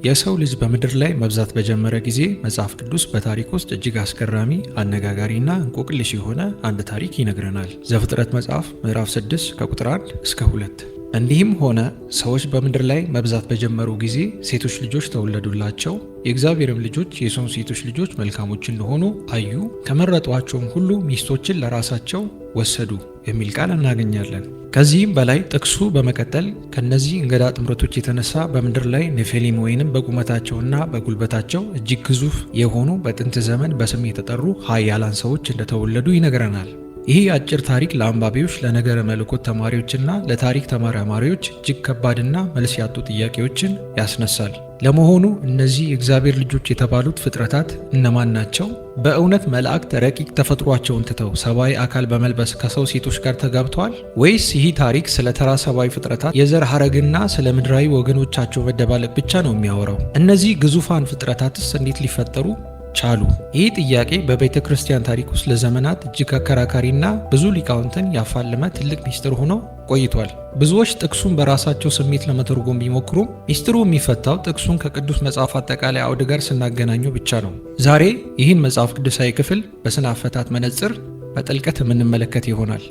የሰው ልጅ በምድር ላይ መብዛት በጀመረ ጊዜ መጽሐፍ ቅዱስ በታሪክ ውስጥ እጅግ አስገራሚ፣ አነጋጋሪና እንቆቅልሽ የሆነ አንድ ታሪክ ይነግረናል። ዘፍጥረት መጽሐፍ ምዕራፍ 6 ከቁጥር 1 እስከ 2። እንዲህም ሆነ ሰዎች በምድር ላይ መብዛት በጀመሩ ጊዜ ሴቶች ልጆች ተወለዱላቸው። የእግዚአብሔርም ልጆች የሰውን ሴቶች ልጆች መልካሞች እንደሆኑ አዩ፣ ከመረጧቸውም ሁሉ ሚስቶችን ለራሳቸው ወሰዱ የሚል ቃል እናገኛለን። ከዚህም በላይ ጥቅሱ በመቀጠል ከነዚህ እንግዳ ጥምረቶች የተነሳ በምድር ላይ ኔፌሊም ወይንም በቁመታቸውና በጉልበታቸው እጅግ ግዙፍ የሆኑ በጥንት ዘመን በስም የተጠሩ ኃያላን ሰዎች እንደተወለዱ ይነግረናል። ይህ አጭር ታሪክ ለአንባቢዎች፣ ለነገረ መለኮት ተማሪዎችና ለታሪክ ተመራማሪዎች እጅግ ከባድና መልስ ያጡ ጥያቄዎችን ያስነሳል። ለመሆኑ እነዚህ የእግዚአብሔር ልጆች የተባሉት ፍጥረታት እነማን ናቸው? በእውነት መላእክት ረቂቅ ተፈጥሯቸውን ትተው ሰብአዊ አካል በመልበስ ከሰው ሴቶች ጋር ተጋብተዋል? ወይስ ይህ ታሪክ ስለ ተራ ሰብአዊ ፍጥረታት የዘር ሐረግና ስለ ምድራዊ ወገኖቻቸው መደባለቅ ብቻ ነው የሚያወራው? እነዚህ ግዙፋን ፍጥረታትስ እንዴት ሊፈጠሩ ቻሉ? ይህ ጥያቄ በቤተ ክርስቲያን ታሪክ ውስጥ ለዘመናት እጅግ አከራካሪና ብዙ ሊቃውንትን ያፋለመ ትልቅ ሚስጥር ሆኖ ቆይቷል። ብዙዎች ጥቅሱን በራሳቸው ስሜት ለመተርጎም ቢሞክሩም ሚስጥሩ የሚፈታው ጥቅሱን ከቅዱስ መጽሐፍ አጠቃላይ አውድ ጋር ስናገናኘው ብቻ ነው። ዛሬ ይህን መጽሐፍ ቅዱሳዊ ክፍል በስነ አፈታት መነጽር በጥልቀት የምንመለከት ይሆናል።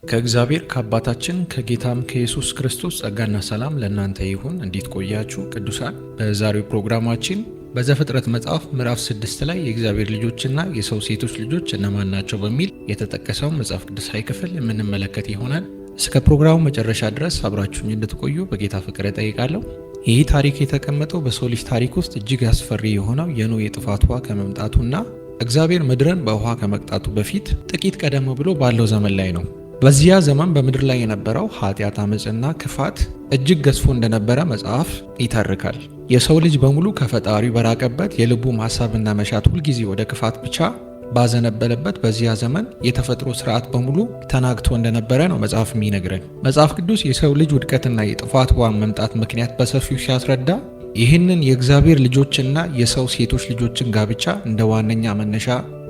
ከእግዚአብሔር ከአባታችን ከጌታም ከኢየሱስ ክርስቶስ ጸጋና ሰላም ለእናንተ ይሁን። እንዴት ቆያችሁ ቅዱሳን? በዛሬው ፕሮግራማችን በዘፍጥረት መጽሐፍ ምዕራፍ 6 ላይ የእግዚአብሔር ልጆችና የሰው ሴቶች ልጆች እነማን ናቸው በሚል የተጠቀሰውን መጽሐፍ ቅዱሳዊ ክፍል የምንመለከት ይሆናል። እስከ ፕሮግራሙ መጨረሻ ድረስ አብራችሁኝ እንድትቆዩ በጌታ ፍቅር እጠይቃለሁ። ይህ ታሪክ የተቀመጠው በሰው ልጅ ታሪክ ውስጥ እጅግ አስፈሪ የሆነው የኖህ የጥፋት ውሃ ከመምጣቱና እግዚአብሔር ምድርን በውሃ ከመቅጣቱ በፊት ጥቂት ቀደም ብሎ ባለው ዘመን ላይ ነው። በዚያ ዘመን በምድር ላይ የነበረው ኃጢአት፣ አመፅና ክፋት እጅግ ገዝፎ እንደነበረ መጽሐፍ ይተርካል። የሰው ልጅ በሙሉ ከፈጣሪው በራቀበት፣ የልቡ ሀሳብና መሻት ሁልጊዜ ወደ ክፋት ብቻ ባዘነበለበት በዚያ ዘመን የተፈጥሮ ስርዓት በሙሉ ተናግቶ እንደነበረ ነው መጽሐፍ የሚነግረን። መጽሐፍ ቅዱስ የሰው ልጅ ውድቀትና የጥፋት ውሃ መምጣት ምክንያት በሰፊው ሲያስረዳ ይህንን የእግዚአብሔር ልጆችና የሰው ሴቶች ልጆችን ጋብቻ እንደ ዋነኛ መነሻ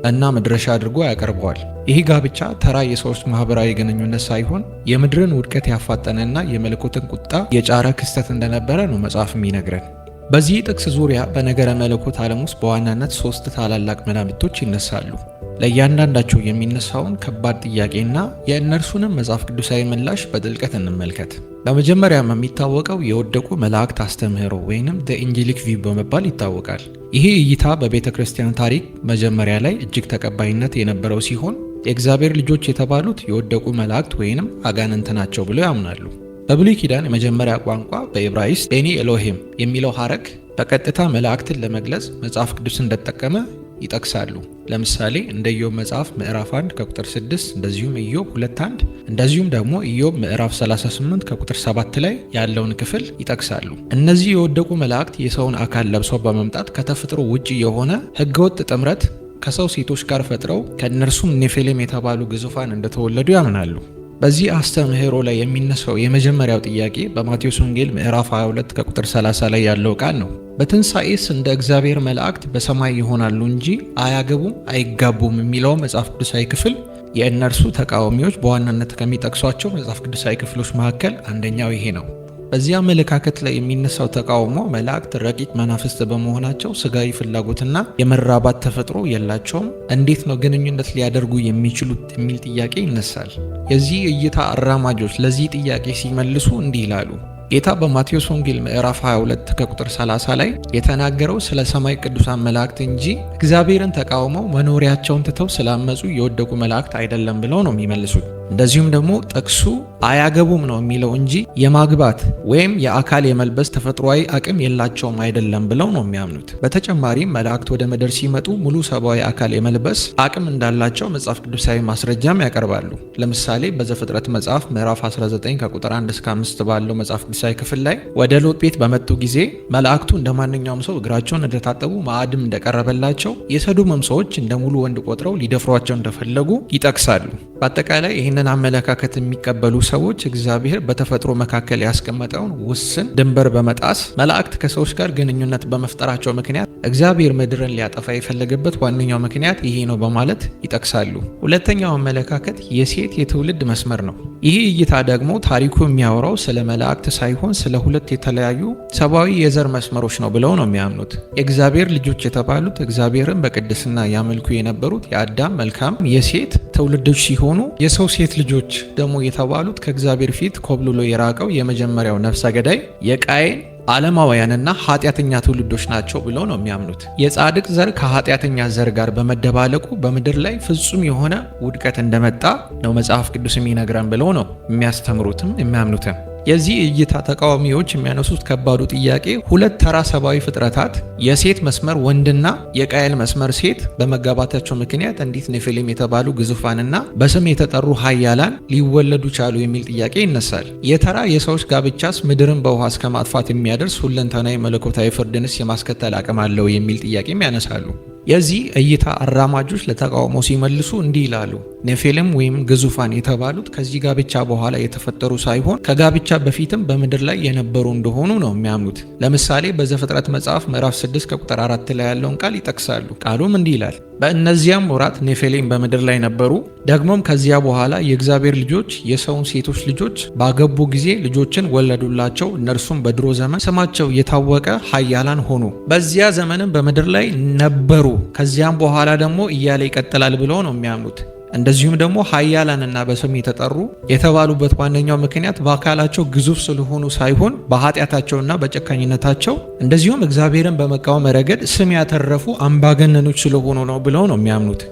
እና መድረሻ አድርጎ ያቀርበዋል። ይህ ጋብቻ ተራ የሰዎች ማህበራዊ ግንኙነት ሳይሆን የምድርን ውድቀት ያፋጠነና የመለኮትን ቁጣ የጫረ ክስተት እንደነበረ ነው መጽሐፍ የሚነግረን። በዚህ ጥቅስ ዙሪያ በነገረ መለኮት ዓለም ውስጥ በዋናነት ሶስት ታላላቅ መላምቶች ይነሳሉ። ለእያንዳንዳቸው የሚነሳውን ከባድ ጥያቄና የእነርሱንም መጽሐፍ ቅዱሳዊ ምላሽ በጥልቀት እንመልከት። በመጀመሪያም የሚታወቀው የወደቁ መላእክት አስተምህሮ ወይንም the angelic view በመባል ይታወቃል። ይሄ እይታ በቤተ ክርስቲያን ታሪክ መጀመሪያ ላይ እጅግ ተቀባይነት የነበረው ሲሆን የእግዚአብሔር ልጆች የተባሉት የወደቁ መላእክት ወይንም አጋንንት ናቸው ብለው ያምናሉ። በብሉይ ኪዳን የመጀመሪያ ቋንቋ በዕብራይስጥ ቤኒ ኤሎሂም የሚለው ሐረግ በቀጥታ መላእክትን ለመግለጽ መጽሐፍ ቅዱስ እንደተጠቀመ ይጠቅሳሉ። ለምሳሌ እንደ ኢዮብ መጽሐፍ ምዕራፍ 1 ከቁጥር 6፣ እንደዚሁም ኢዮብ 2:1፣ እንደዚሁም ደግሞ ኢዮብ ምዕራፍ 38 ከቁጥር 7 ላይ ያለውን ክፍል ይጠቅሳሉ። እነዚህ የወደቁ መላእክት የሰውን አካል ለብሰው በመምጣት ከተፈጥሮ ውጪ የሆነ ህገወጥ ጥምረት ከሰው ሴቶች ጋር ፈጥረው ከእነርሱም ኔፌሌም የተባሉ ግዙፋን እንደተወለዱ ያምናሉ። በዚህ አስተምህሮ ላይ የሚነሳው የመጀመሪያው ጥያቄ በማቴዎስ ወንጌል ምዕራፍ 22 ከቁጥር 30 ላይ ያለው ቃል ነው። በትንሣኤስ እንደ እግዚአብሔር መላእክት በሰማይ ይሆናሉ እንጂ አያገቡም አይጋቡም የሚለው መጽሐፍ ቅዱሳዊ ክፍል የእነርሱ ተቃዋሚዎች በዋናነት ከሚጠቅሷቸው መጽሐፍ ቅዱሳዊ ክፍሎች መካከል አንደኛው ይሄ ነው። በዚህ አመለካከት ላይ የሚነሳው ተቃውሞ መላእክት ረቂቅ መናፍስት በመሆናቸው ስጋዊ ፍላጎትና የመራባት ተፈጥሮ የላቸውም፣ እንዴት ነው ግንኙነት ሊያደርጉ የሚችሉት የሚል ጥያቄ ይነሳል። የዚህ እይታ አራማጆች ለዚህ ጥያቄ ሲመልሱ እንዲህ ይላሉ። ጌታ በማቴዎስ ወንጌል ምዕራፍ 22 ከቁጥር 30 ላይ የተናገረው ስለ ሰማይ ቅዱሳን መላእክት እንጂ እግዚአብሔርን ተቃውመው መኖሪያቸውን ትተው ስላመፁ የወደቁ መላእክት አይደለም ብለው ነው የሚመልሱት። እንደዚሁም ደግሞ ጥቅሱ አያገቡም ነው የሚለው እንጂ የማግባት ወይም የአካል የመልበስ ተፈጥሯዊ አቅም የላቸውም አይደለም ብለው ነው የሚያምኑት። በተጨማሪም መላእክት ወደ ምድር ሲመጡ ሙሉ ሰብአዊ አካል የመልበስ አቅም እንዳላቸው መጽሐፍ ቅዱሳዊ ማስረጃም ያቀርባሉ። ለምሳሌ በዘፍጥረት መጽሐፍ ምዕራፍ 19 ከቁጥር 1 እስከ 5 ባለው መጽሐፍ ቅዱሳዊ ክፍል ላይ ወደ ሎጥ ቤት በመጡ ጊዜ መላእክቱ እንደ ማንኛውም ሰው እግራቸውን እንደታጠቡ ማዕድም እንደቀረበላቸው የሰዶምም ሰዎች እንደ ሙሉ ወንድ ቆጥረው ሊደፍሯቸው እንደፈለጉ ይጠቅሳሉ። በአጠቃላይ ይህንን አመለካከት የሚቀበሉ ሰዎች እግዚአብሔር በተፈጥሮ መካከል ያስቀመጠውን ውስን ድንበር በመጣስ መላእክት ከሰዎች ጋር ግንኙነት በመፍጠራቸው ምክንያት እግዚአብሔር ምድርን ሊያጠፋ የፈለገበት ዋነኛው ምክንያት ይሄ ነው በማለት ይጠቅሳሉ። ሁለተኛው አመለካከት የሴት የትውልድ መስመር ነው። ይህ እይታ ደግሞ ታሪኩ የሚያወራው ስለ መላእክት ሳይሆን ስለ ሁለት የተለያዩ ሰብአዊ የዘር መስመሮች ነው ብለው ነው የሚያምኑት። የእግዚአብሔር ልጆች የተባሉት እግዚአብሔርን በቅድስና ያመልኩ የነበሩት የአዳም መልካም የሴት ትውልዶች ሲሆኑ፣ የሰው ሴት ልጆች ደግሞ የተባሉት ከእግዚአብሔር ፊት ኮብልሎ የራቀው የመጀመሪያው ነፍሰ ገዳይ የቃየን ዓለማውያንና ኃጢአተኛ ትውልዶች ናቸው ብለው ነው የሚያምኑት። የጻድቅ ዘር ከኃጢአተኛ ዘር ጋር በመደባለቁ በምድር ላይ ፍጹም የሆነ ውድቀት እንደመጣ ነው መጽሐፍ ቅዱስ የሚነግረን ብለው ነው የሚያስተምሩትም የሚያምኑትም። የዚህ እይታ ተቃዋሚዎች የሚያነሱት ከባዱ ጥያቄ ሁለት ተራ ሰብአዊ ፍጥረታት የሴት መስመር ወንድና የቃየል መስመር ሴት በመጋባታቸው ምክንያት እንዴት ኔፊሊም የተባሉ ግዙፋንና በስም የተጠሩ ሀያላን ሊወለዱ ቻሉ የሚል ጥያቄ ይነሳል። የተራ የሰዎች ጋብቻስ ምድርን በውሃ እስከ ማጥፋት የሚያደርስ ሁለንተናዊ መለኮታዊ ፍርድንስ የማስከተል አቅም አለው የሚል ጥያቄም ያነሳሉ። የዚህ እይታ አራማጆች ለተቃውሞ ሲመልሱ እንዲህ ይላሉ። ኔፊሊም ወይም ግዙፋን የተባሉት ከዚህ ጋብቻ በኋላ የተፈጠሩ ሳይሆን ከጋብቻ በፊትም በምድር ላይ የነበሩ እንደሆኑ ነው የሚያምኑት። ለምሳሌ በዘፍጥረት መጽሐፍ ምዕራፍ 6 ከቁጥር 4 ላይ ያለውን ቃል ይጠቅሳሉ። ቃሉም እንዲህ ይላል፣ በእነዚያም ወራት ኔፊሊም በምድር ላይ ነበሩ። ደግሞም ከዚያ በኋላ የእግዚአብሔር ልጆች የሰውን ሴቶች ልጆች ባገቡ ጊዜ ልጆችን ወለዱላቸው። እነርሱም በድሮ ዘመን ስማቸው የታወቀ ኃያላን ሆኑ። በዚያ ዘመንም በምድር ላይ ነበሩ። ከዚያም በኋላ ደግሞ እያለ ይቀጥላል ብለው ነው የሚያምኑት። እንደዚሁም ደግሞ ኃያላንና በስም የተጠሩ የተባሉበት ዋነኛው ምክንያት በአካላቸው ግዙፍ ስለሆኑ ሳይሆን በኃጢአታቸውና በጨካኝነታቸው እንደዚሁም እግዚአብሔርን በመቃወም ረገድ ስም ያተረፉ አምባገነኖች ስለሆኑ ነው ብለው ነው የሚያምኑት።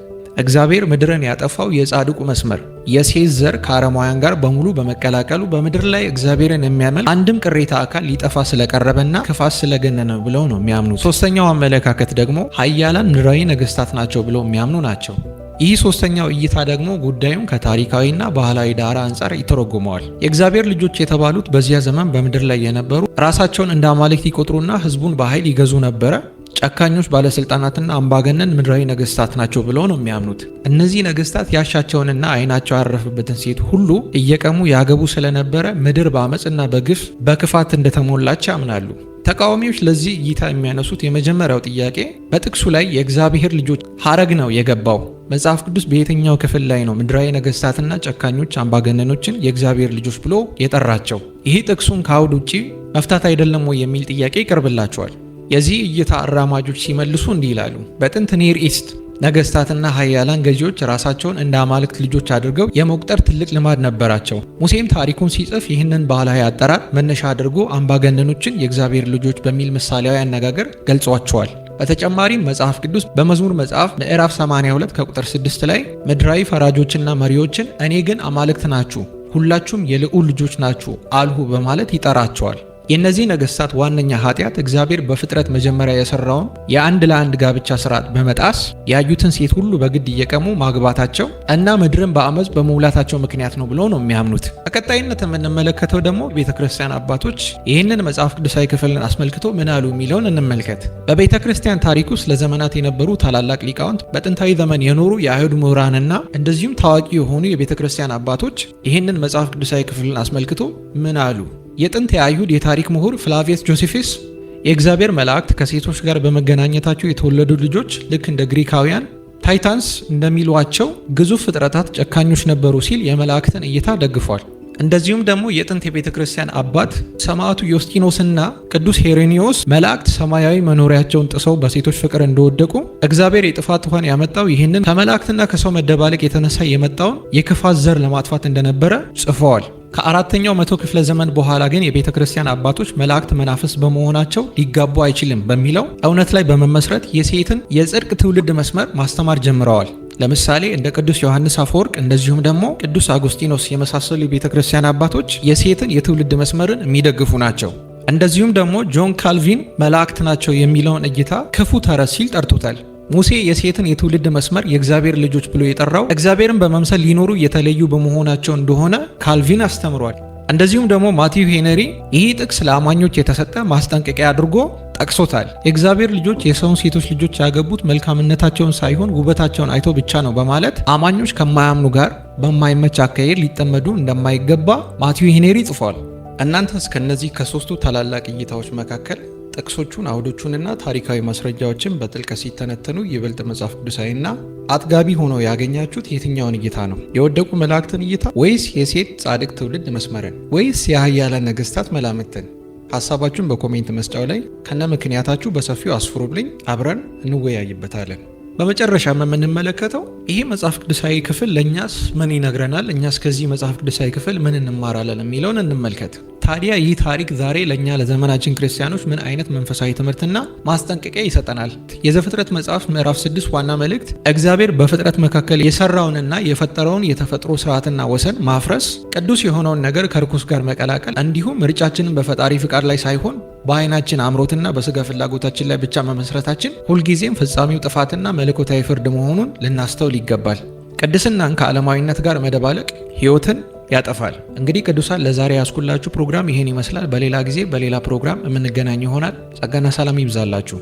እግዚአብሔር ምድርን ያጠፋው የጻድቁ መስመር የሴት ዘር ከአረማውያን ጋር በሙሉ በመቀላቀሉ በምድር ላይ እግዚአብሔርን የሚያመልክ አንድም ቅሬታ አካል ሊጠፋ ስለቀረበና ክፋት ስለገነነ ብለው ነው የሚያምኑት። ሶስተኛው አመለካከት ደግሞ ኃያላን ምድራዊ ነገስታት ናቸው ብለው የሚያምኑ ናቸው። ይህ ሶስተኛው እይታ ደግሞ ጉዳዩን ከታሪካዊና ባህላዊ ዳራ አንጻር ይተረጉመዋል። የእግዚአብሔር ልጆች የተባሉት በዚያ ዘመን በምድር ላይ የነበሩ ራሳቸውን እንደ አማልክት ይቆጥሩና ሕዝቡን በኃይል ይገዙ ነበረ። ጨካኞች ባለስልጣናትና አምባገነን ምድራዊ ነገስታት ናቸው ብለው ነው የሚያምኑት። እነዚህ ነገስታት ያሻቸውንና አይናቸው ያረፈበትን ሴት ሁሉ እየቀሙ ያገቡ ስለነበረ ምድር በአመፅና በግፍ በክፋት እንደተሞላች ያምናሉ። ተቃዋሚዎች ለዚህ እይታ የሚያነሱት የመጀመሪያው ጥያቄ በጥቅሱ ላይ የእግዚአብሔር ልጆች ሀረግ ነው የገባው። መጽሐፍ ቅዱስ በየትኛው ክፍል ላይ ነው ምድራዊ ነገስታትና ጨካኞች አምባገነኖችን የእግዚአብሔር ልጆች ብሎ የጠራቸው? ይህ ጥቅሱን ከአውድ ውጪ መፍታት አይደለም ወይ የሚል ጥያቄ ይቀርብላቸዋል። የዚህ እይታ አራማጆች ሲመልሱ እንዲህ ይላሉ። በጥንት Near East ነገስታትና ሀያላን ገዢዎች ራሳቸውን እንደ አማልክት ልጆች አድርገው የመቁጠር ትልቅ ልማድ ነበራቸው። ሙሴም ታሪኩን ሲጽፍ ይህንን ባህላዊ አጠራር መነሻ አድርጎ አምባገነኖችን የእግዚአብሔር ልጆች በሚል ምሳሌያዊ አነጋገር ገልጿቸዋል። በተጨማሪም መጽሐፍ ቅዱስ በመዝሙር መጽሐፍ ምዕራፍ 82 ከቁጥር 6 ላይ ምድራዊ ፈራጆችና መሪዎችን እኔ ግን አማልክት ናችሁ፣ ሁላችሁም የልዑል ልጆች ናችሁ አልሁ በማለት ይጠራቸዋል። የእነዚህ ነገስታት ዋነኛ ኃጢአት እግዚአብሔር በፍጥረት መጀመሪያ የሰራውን የአንድ ለአንድ ጋብቻ ስርዓት በመጣስ ያዩትን ሴት ሁሉ በግድ እየቀሙ ማግባታቸው እና ምድርን በአመፅ በመሙላታቸው ምክንያት ነው ብለው ነው የሚያምኑት። በቀጣይነት የምንመለከተው ደግሞ ቤተ ክርስቲያን አባቶች ይህንን መጽሐፍ ቅዱሳዊ ክፍልን አስመልክቶ ምን አሉ የሚለውን እንመልከት። በቤተ ክርስቲያን ታሪክ ውስጥ ለዘመናት የነበሩ ታላላቅ ሊቃውንት፣ በጥንታዊ ዘመን የኖሩ የአይሁድ ምሁራንና እንደዚሁም ታዋቂ የሆኑ የቤተ ክርስቲያን አባቶች ይህንን መጽሐፍ ቅዱሳዊ ክፍልን አስመልክቶ ምን አሉ? የጥንት የአይሁድ የታሪክ ምሁር ፍላቪየስ ጆሴፌስ የእግዚአብሔር መላእክት ከሴቶች ጋር በመገናኘታቸው የተወለዱ ልጆች ልክ እንደ ግሪካውያን ታይታንስ እንደሚሏቸው ግዙፍ ፍጥረታት ጨካኞች ነበሩ ሲል የመላእክትን እይታ ደግፏል። እንደዚሁም ደግሞ የጥንት የቤተ ክርስቲያን አባት ሰማዕቱ ዮስጢኖስና ቅዱስ ሄሬኒዮስ መላእክት ሰማያዊ መኖሪያቸውን ጥሰው በሴቶች ፍቅር እንደወደቁ እግዚአብሔር የጥፋት ውሃን ያመጣው ይህንን ከመላእክትና ከሰው መደባለቅ የተነሳ የመጣውን የክፋት ዘር ለማጥፋት እንደነበረ ጽፈዋል። ከአራተኛው መቶ ክፍለ ዘመን በኋላ ግን የቤተ ክርስቲያን አባቶች መላእክት መናፍስት በመሆናቸው ሊጋቡ አይችልም በሚለው እውነት ላይ በመመስረት የሴትን የጽድቅ ትውልድ መስመር ማስተማር ጀምረዋል። ለምሳሌ እንደ ቅዱስ ዮሐንስ አፈወርቅ እንደዚሁም ደግሞ ቅዱስ አጉስጢኖስ የመሳሰሉ የቤተ ክርስቲያን አባቶች የሴትን የትውልድ መስመርን የሚደግፉ ናቸው። እንደዚሁም ደግሞ ጆን ካልቪን መላእክት ናቸው የሚለውን እይታ ክፉ ተረት ሲል ጠርቶታል። ሙሴ የሴትን የትውልድ መስመር የእግዚአብሔር ልጆች ብሎ የጠራው እግዚአብሔርን በመምሰል ሊኖሩ የተለዩ በመሆናቸው እንደሆነ ካልቪን አስተምሯል። እንደዚሁም ደግሞ ማቲው ሄነሪ ይህ ጥቅስ ለአማኞች የተሰጠ ማስጠንቀቂያ አድርጎ ጠቅሶታል። የእግዚአብሔር ልጆች የሰውን ሴቶች ልጆች ያገቡት መልካምነታቸውን ሳይሆን ውበታቸውን አይቶ ብቻ ነው በማለት አማኞች ከማያምኑ ጋር በማይመች አካሄድ ሊጠመዱ እንደማይገባ ማቲው ሄንሪ ጽፏል። እናንተስ ከነዚህ ከሶስቱ ታላላቅ እይታዎች መካከል ጥቅሶቹን፣ አውዶቹንና ታሪካዊ ማስረጃዎችን በጥልቀት ሲተነተኑ ይበልጥ መጽሐፍ ቅዱሳዊና አጥጋቢ ሆነው ያገኛችሁት የትኛውን እይታ ነው? የወደቁ መላእክትን እይታ ወይስ የሴት ጻድቅ ትውልድ መስመርን ወይስ የኃያላን ነገስታት መላምትን? ሀሳባችሁን በ comment መስጫው ላይ ከነ ምክንያታችሁ በሰፊው አስፍሩልኝ፣ አብረን እንወያይበታለን። በመጨረሻም የምንመለከተው ይሄ መጽሐፍ ቅዱሳዊ ክፍል ለእኛስ ምን ይነግረናል፣ እኛስ ከዚህ መጽሐፍ ቅዱሳዊ ክፍል ምን እንማራለን የሚለውን እንመልከት። ታዲያ ይህ ታሪክ ዛሬ ለእኛ ለዘመናችን ክርስቲያኖች ምን አይነት መንፈሳዊ ትምህርትና ማስጠንቀቂያ ይሰጠናል? የዘፍጥረት መጽሐፍ ምዕራፍ 6 ዋና መልእክት እግዚአብሔር በፍጥረት መካከል የሰራውንና የፈጠረውን የተፈጥሮ ስርዓትና ወሰን ማፍረስ፣ ቅዱስ የሆነውን ነገር ከርኩስ ጋር መቀላቀል፣ እንዲሁም ምርጫችንን በፈጣሪ ፍቃድ ላይ ሳይሆን በአይናችን አምሮትና በስጋ ፍላጎታችን ላይ ብቻ መመስረታችን ሁልጊዜም ፍጻሜው ጥፋትና መለኮታዊ ፍርድ መሆኑን ልናስተውል ይገባል። ቅድስናን ከዓለማዊነት ጋር መደባለቅ ሕይወትን ያጠፋል። እንግዲህ ቅዱሳን ለዛሬ ያስኩላችሁ ፕሮግራም ይሄን ይመስላል። በሌላ ጊዜ በሌላ ፕሮግራም የምንገናኝ ይሆናል። ጸጋና ሰላም ይብዛላችሁ።